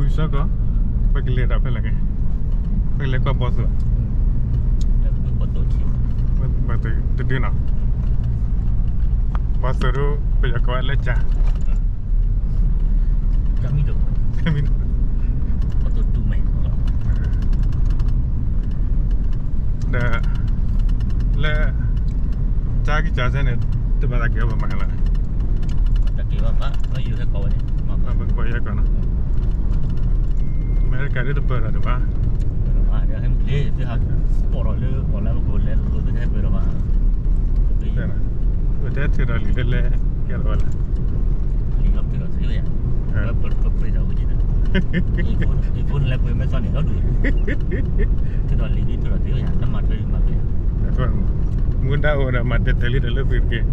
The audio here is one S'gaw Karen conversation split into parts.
ပူၤစီကီၢ်, ပကလဲၤဒီးဖဲလဲၣ်က့, ပကလဲၤကွၢ်ဘီၣ်သိၣ်, ဘီၣ်သိၣ်တဒုနီၤ, ဘီၣ်သိၣ်ဒု ပယီၤကိးဝဲလၢကၠၤ ဒီး လၢ ကၠၤကစၢ်စဲန့ၣ် တဘၣ်သးက့ၤအီၤဘၣ်မးလီၤ, တၢ်က့ၤဘၣ်ဘၣ် လၢယိၤဟဲကီးဝဲန့ၣ်, ပကဘၣ်ယဲကီးနီၤ, အမဲရကၤဒ်တပၢၢ်ဒီးတဘၣ်, ဒီးဟဲမ့ၢ်ကျ့ သ့ၣ်ဟး ပိာ်ထီၣ်လၢအီၤလၢပကိးလဲၤလိာ်သ့ၣ်တဟဲပၢၢ်ဒီးဘၣ်, ပတဲထုးဒီးလံာ်လၢလဲၤ ကဲထီၣ်ဝဲလဲၣ်, လံာ်လီၤထုးဒီးသ့ဝဲယါ, ပပှ့ၤဒီးဝဲက့ၤဒီး ယဖိန့ၣ်လဲၤပှ့ၤမဲာ်သီန့ၣ်လီၤဒုး, ထုးဒီးလံာ်ဒ်ထုးဒီးသ့ဝဲယါ လၢမၤထွဲမၤပှ့ၤ, မူဒါအိၣ်ဒီးမၤတဲာ်တဲာ်လံဒီးလၢသုတက့ၢ်,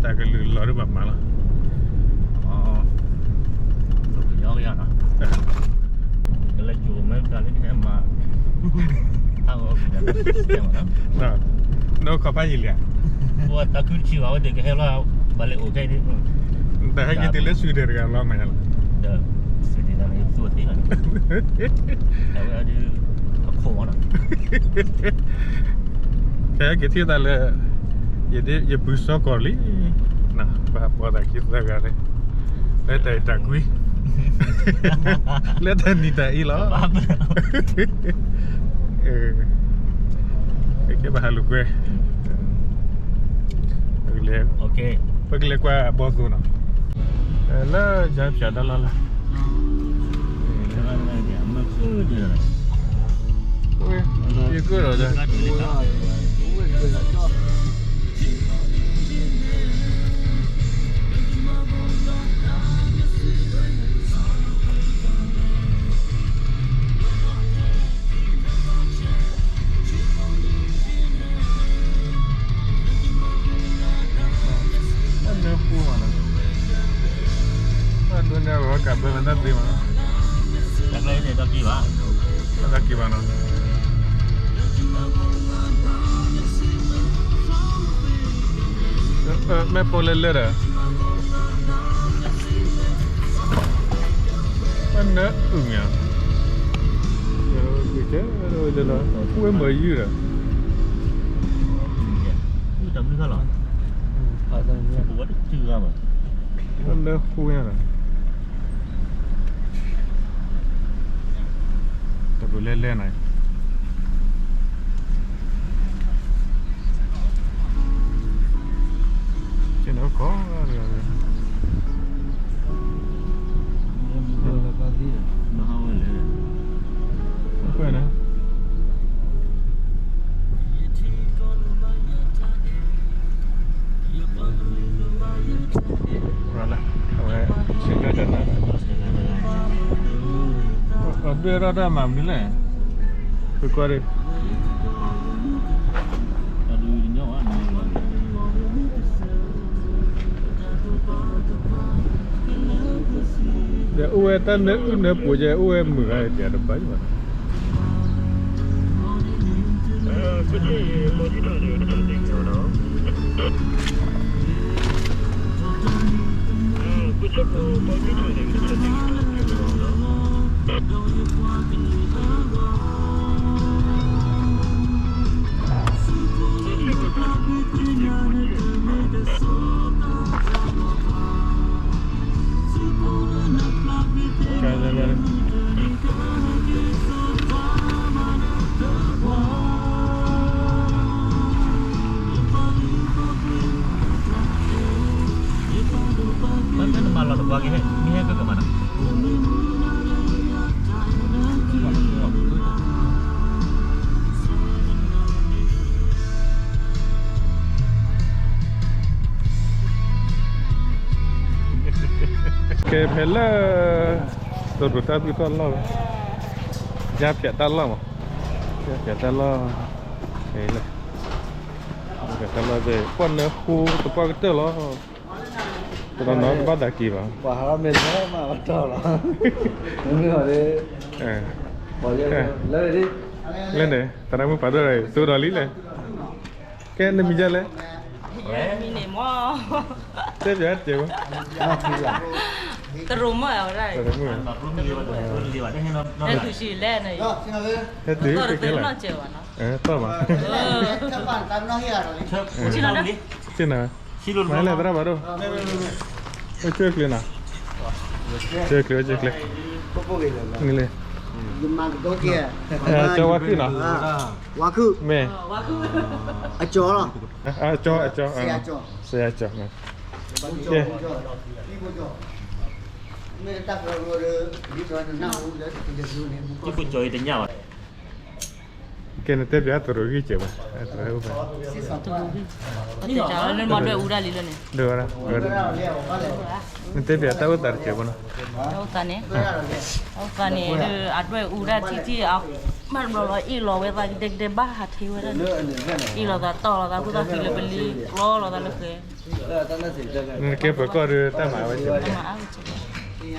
တၢ်ကလုာ်လီၤဒ်ဘၣ်မးလီၤ, ကယီကယီနီၤ, ကလဲၤကၠိအမဲရကၤလၢကဟဲမၤ နီၢ်ခီဖးယံာ်လံဧါ, ပှၤတၢ်ခုတဆံဘၣ်ဝဲဒၣ်ကဟဲလီၤ, ဘၣ်လဲၤအိၣ်ခဲအံၤ, တၢ်ဟဲက့ၤတုၤလၢ Sweden တဂၤလီၤမးလီၤ, ဒီး Sweden တဂၤန့ၣ် သူၣ်အသ့လီၤ, အဝဲဒၣ် အခိၣ်မးနီၤ, ခဲက့ၤထံၣ်သးလၢ ယဒ်ယပူၤစီကီၢ်လံ, ပှၤပိာ်သးခံသၢဂၤန့ၣ် လၢတၢ်အဲၣ်တၢ်ကွံ လၢတၢ်နံၤတၢ်အ့လီၤ, ကဲဘၣ်ဟးလိာ်ကွဲ, ပကလဲၤကွၢ်ဘီၣ်သိၣ်နီၤ, လၢယါဖၠးတၢ်လီၢ်လၢ ယကဒီး နၢပူၤမးနီၤ, ဘၣ်ဒိးန့ၢ်အဂီၢ်ကးဘၢလၢတၢ်သ့မးနီၤ, တၢ်က့ၤဘၣ်, တၢ်က့ၤဘၣ်နီၤ, မ့ၢ်ပိာ်လၢလၢဒီး ဘၣ်နၢအုၣ်မး, ဝဲမၤယုၢ်ဒီး, ဘၣ်နၢဃူညါဒီး, တၢ်ပူၤလဲၣ်လဲၣ်နီၤ, ကဲနီၤခီ, အဝဲ ဆ့ကၤတၢ်နၢ်, အဘ့ၣ်ရၢ်တၢ်မၤမနုၤလဲၣ်, ပကွၢ်ဒံး ဒီးအိၣ်ဝဲတၢ်နၢအုၣ်နၢပူၤယဲ အိၣ်ဝဲမုာ်ဂၤတပၤဘၣ်နီၤ, မ့ၢ်နမၤလီၤတပှၤကဟဲ မ့ၢ်ဟဲကကမၤနီၤ ကဲ ဖဲလၢ တရူးတၢ်ဘုၣ်တၢ်လီၢ်, ယါဖၠးတၢ်လီၢ်မး, ယါဖၠးတၢ်လီၢ်, လၢ ယါဖၠးတၢ်လီၢ်သ့ၣ် ပှၤနၢဃူသပှၢ်ကတၢၢ်လီၤ, တနီၤနီၤတဘၣ်သးက့ၤဘၣ်, ပှၤဟးထီၣ်မ့ၢ်လၢမၤဘၣ်တီၢ်လီၤ, မ့မ့ၢ်အီၤဒ်, လၢ လၢန့ၣ် သရၣ်မုၣ်ပာ်ဒိၣ်ဒီး သိဒီးလံလဲၣ်, ကဲနမံၤဒ်လဲၣ်, မံၤန့ၣ်မ့ၢ် တဲပျးတဲဝဲ, တရိးမုၣ်ဝဲဒၣ်, တရိးမုၣ်, ဟဲတုၤဆံးလဲၣ်န့ၣ်, ဟဲတုၤကဲလီၤ, နီၢ်စဲးဘၣ်နီၤ, တီၢ်မး, ဆ့ၣ်နီၤ, မၤလဲၣ်သရၣ်ဘၣ်ဒိၣ်, အိၣ်ကၢၢ်ကျဲၤနီၤ, ကၢၢ်ကျဲၤ အိၣ်ကၢၢ်ကျဲၤ, န့ၣ်လံ, ကၠီဝါခုၣ်နီၤ, မ့ၢ်, အကၠီလီၤ, အကၠီ, အကၠီ, စယၤကၠီ, မ့ၢ်တၢ်ကရၢကရိဒီး, ကၠီအံၤတညၣ်ဘၣ်, ကဲနတဲပျးတရိးဂံၢ်စဲးဘၣ်, လၢနမၤဒွဲၣ်အူဒၣ်လံလၢန့ၣ်, နတဲပျးတၢ်အိၣ်သးတစဲးဘၣ်နီၤ, တၢ်အိၣ်သးန့ၣ်, တၢ်အိၣ်သးန့ၣ်ဒီး အဒွဲၣ်အူဒၣ်ထံထံၣ်, မၤတဘျီလီၤ အ့ၣ်လီၤဝဲသးကဒဲကဒဲဘၣ်ဟးထံဝဲဒၣ်န့ၣ်, အ့ၣ်လီၤသးတီၢ်လီၤသးခိၣ်သၣ်ဃံလၢပလံၤ ကျီလီၤသးလၢဃဲ နကဲပှၤကီၢ်ဒီးတၢ်မၤဝဲကဲ, ဟး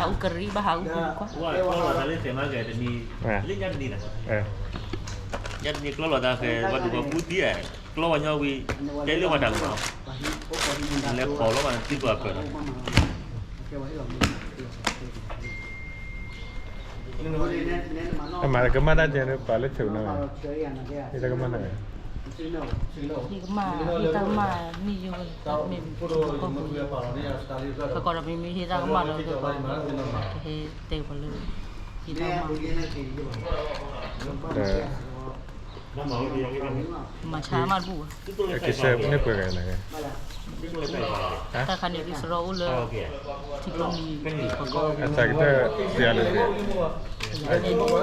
အူကရံဘၣ်ဟးအူကရံကွၢ်, ညါတနံၤကျီလီၤသးဃဲ ပှၤဒုးပှၤပူၤသံ, ကျီဝဲညီဝံၤ, တဲလၢပှၤတၢ်ကမၣ်, လဲၤဖီၣ်လီၤဘၣ်နသံပှၤကၢၤလီၤ, အမၤကမၣ်တၢ်ကဲန့ၣ် ပှၤလၢဆဲးနီၤ, ဟ့ၣ်တၢ်ကမၣ်နီၤ, ဟ့ၣ်ကမၣ်, ဟ့ၣ်တၢ်ကမၣ်မ့ၢ်ယိ, မ့ၢ်, ကကီးဒီးမ့မ့ၢ်ဟ့ၣ်တၢ်ကမၣ်ဒီး, ကဟဲတဲပှၤလၢ, ဟ့ၣ်တၢ်ကမၣ်, မၤဆါမးတဘူၣ်ဘၣ်, ကစဲးန့ၢ်ပှဲၤဂၤန့ၣ်, တၢ်ခါန့ၣ်ဒုးစရီအိၣ်လၢ, ထံကျိနံၤ, အစးကတၢၢ်,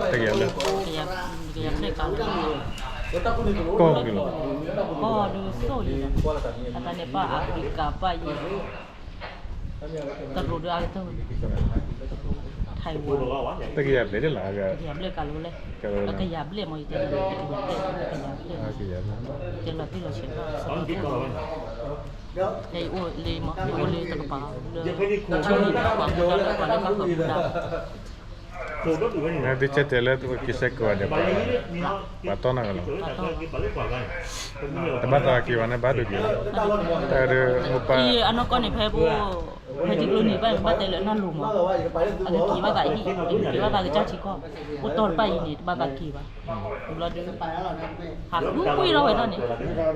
တကယၤလၢ, ကယၤဖျၢၣ်ကါလၢ, ကီၢ်က့ၤလီၤ, ကီၢ်ဒုးသိၣ်လံလီၤ, အတၢ်န့ၣ်ပၣ်အၤဖရံကၤပၣ်ယံၤ တရူးဒီးအကတၢၢ်, Taiwan, တကယၤဘျဲၣ်ဒ်လီၤ, ကယၤဘျဲၣ်ကးလိလဲၣ်, ကယၤဘျဲၣ်မ့ၢ်ယတဲ, ကယၤဘျဲၣ်, တဲလီၤတံၢ်လီၤဆဲး, ယအိၣ်လၢမ့ၢ်, ယအိၣ်လၢတကပၤ, လၢ, ပှၤမူဒါလၢပှၤလၢကီၢ်ပူၤဒါ နသုကတဲလၢသုက့ၤဆဲးကဝီၤဒဲး, ပှၤတီၢ်နၤကလီၤ, တဘၣ်သးက့ၤဘၣ်န့ၣ် ဘၣ်ဒိက့ၤ, တၢ်ဒုးမိၢ်ပၢ်, အနီၢ်ကီၢ်န့ၣ် ဖဲပ, ဖဲထံကျိနံၤဘၣ်န့ၣ် ဘၣ်တဲလၢအနီၢ်လိၤမး, အကက့ၤဘၣ်သးအံၤ, ကက့ၤဘၣ်သးကစၢ်ထံကီၢ်, အိၣ်တီၢ်တပၣ်အံၤန့ၣ် တဘၣ်သးက့ၤဘၣ်, ဘျီဒီး, ဟးဃုကွံာ်ထီၣ်ဝဲဒၣ်န့ၣ်,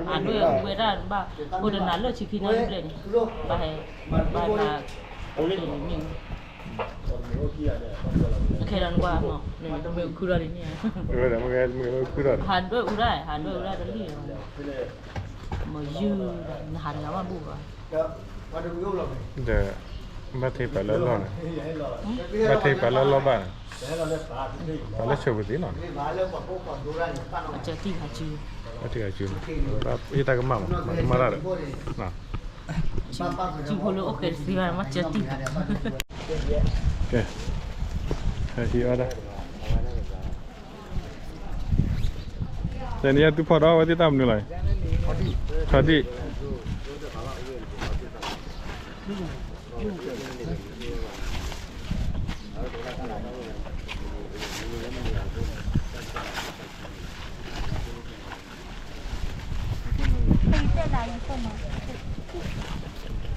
အဒွဲၣ်အူဝဲဒၣ်ဘၣ်, အိၣ်ဒီးနၤလၢဆံခံနၣ်ရံၣ်ဘျဲၣ်န့ၣ်, ဘၣ်ဟဲ, ဘၣ်နၤ, မ့ၢ်, ခဲဒီးနကွၢ်မး, မ့ၢ်ခုထီၣ်လံန့ၣ်, ဟးဒွဲၣ်အူဒၣ်, ဟးဒွဲၣ်အူဒၣ်တလံၣ်, မ့ၢ်ယုၢ်, နဟးတဂၤမးဘူၣ်ဘၣ်, ဒီး, ဘၣ်ထံၣ်ပှၤလၢလီၢ်န့ၣ်, ဘၣ်ထံၣ်ပှၤလၢလီၢ်ဘၣ်န့ၣ်, ပှၤလၢဆိးပသံလီၤန့ၣ်, ကတံၢ်ဃာ်စု, ကတံၢ်ဃာ်စု, ဟ့ၣ်တၢ်ကမၣ်မး, မၤကမၣ်တၢ်ဒီး, စုဖိလၢအိၣ်ဃဲတသ့ဘၣ် မ့ၢ်ကတံၢ်ဃာ်, ကဲ, ဟဲဟံးအီၣ်ဒၣ် တနံၤအံၤသုဖီၣ်ဒီးဝဲသ့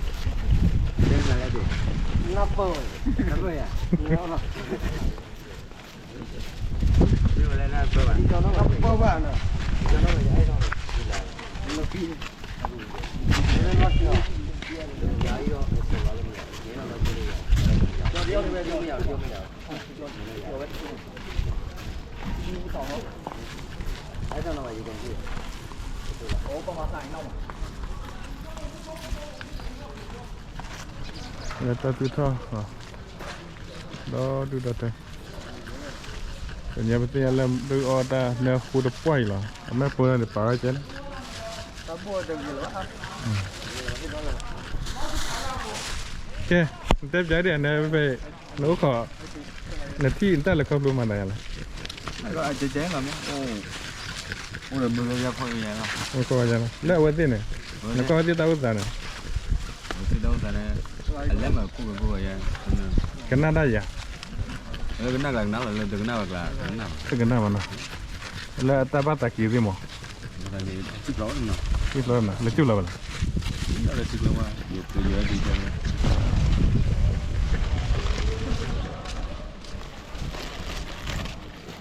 ၣ်တၢ်မနုၤလီၤ, ထီဒံၣ်, လၢတၢ်သူၣ်ထီၣ်, ဒီဒူၣ်ဒီထၢ, ပသ့ၣ်ညါလၢဒုးအီၣ်တၢ်နၢဃိတပှၢ်အံၤလီၤ, အမဲာ်ဖိန့ၣ်ပာ်ဝဲကဲန့ၣ်, ကဲ, နတဲပျးဒ်အနဲဖဲ, နအိၣ်ခိး, နထံၣ်နတၢ်လဲၤခီဖျိမၤသးယါလဲၣ်, အိၣ်, အိၣ်, လၢအဝဲသ့ၣ်န့ၣ်, နကွၢ်ဝဲသ့ၣ်တၢ်အိၣ်သးန့ၣ်, ကနၣ်တၢ်ယါ, တကနၣ်ဘၣ်နီၤ, လၢအတၢ်ဘၣ်သးက့ၤသ့ၣ်မး, လဲၤစူၢ်လီၤဘၣ်လဲၣ်, လဲၤစူၢ်လီၤဘၣ်လဲၣ်, လဲၤစူၢ်လီၤဘၣ်လဲၣ်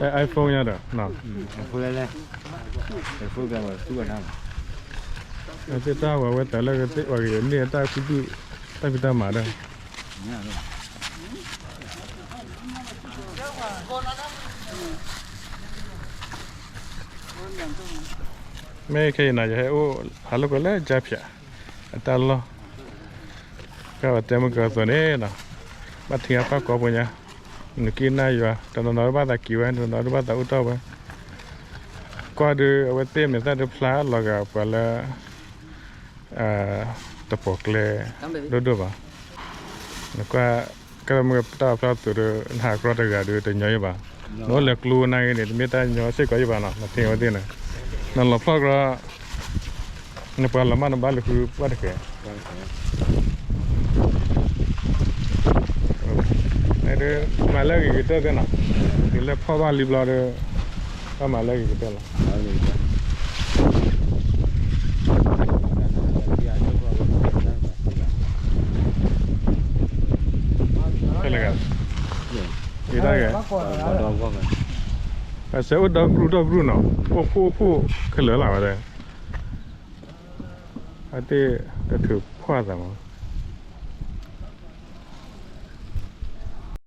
အဲ iPhone ညါဒီး သ့ၣ်တၢ်ဝဲဝဲတၢ်လၢကသ့ၣ်ဝဲဂ့ၤ န့ၢ်တၢ်ကူၣ်ဘၣ် တၢ်ဖံးတၢ်မၤဒီး မ့ၢ်ခဲအံၤနီၤ ယဟဲအိၣ်ဟးလိာ်ကွဲလၢကၠါဖၠး အတၢ်လီၢ် ကဘၣ်တဲမုၢ်ကၢအသိးန့ၣ်နီၤ ဘၣ်ထံဂၤဖးကိးပှၤညါ နကံၢ်နၢ်ယွၤ တနီၤနီၤဘၣ်သးက့ၤဝဲ တနီၤနီၤဘၣ်သးအိၣ်တ့ၢ်ဝဲ ကွၢ်ဒုး အဝဲသ့ၣ်မဲာ်သၣ်ဒုးဖျါလီၤဂာ်ပှၤလၢ တပိာ်ကျဲ ဒိၣ်ဒိၣ်ဘၣ် နကွၢ် ကဲမုၢ်တၢ်ဖျါသုးဒီး နဟးကြီတဂၤဒီးတညီယဘၣ် နအိၣ်လၢကျိနာ်က့န့ၣ် တမ့ၢ်တၢ်ညီစ့ၢ်ကီးယဘၣ်နီၤ နထံၣ်ဝဲသ့ၣ်န့ၣ် နလီၤဖျီၣ်ကြီ နပှၤလီၤမၢ်နဘၣ်လၢဃုဘၣ်တက့ၢ် မၤလၢအဂ့ၤကတၢၢ်သ့ၣ်နီၤ တုၤလၢဖီၣ်ဘၣ်လံဘျီဒီး ဘၣ်မၤလၢအဂ့ၤကတၢၢ်လီၤ ဖဲလဲၣ်ဂ့ၤ ယတၢ်ဂ့ၤ အစဲအိၣ်ဒီကရူၢ်ဒီကရူၢ်နီၤ အိၣ်ဖှိၣ်အိၣ်ဖှိၣ်ခဲလၢာ်လီၤဝဲဒၣ် အတ့ၢ်တထုးဖှီၣ်သးမး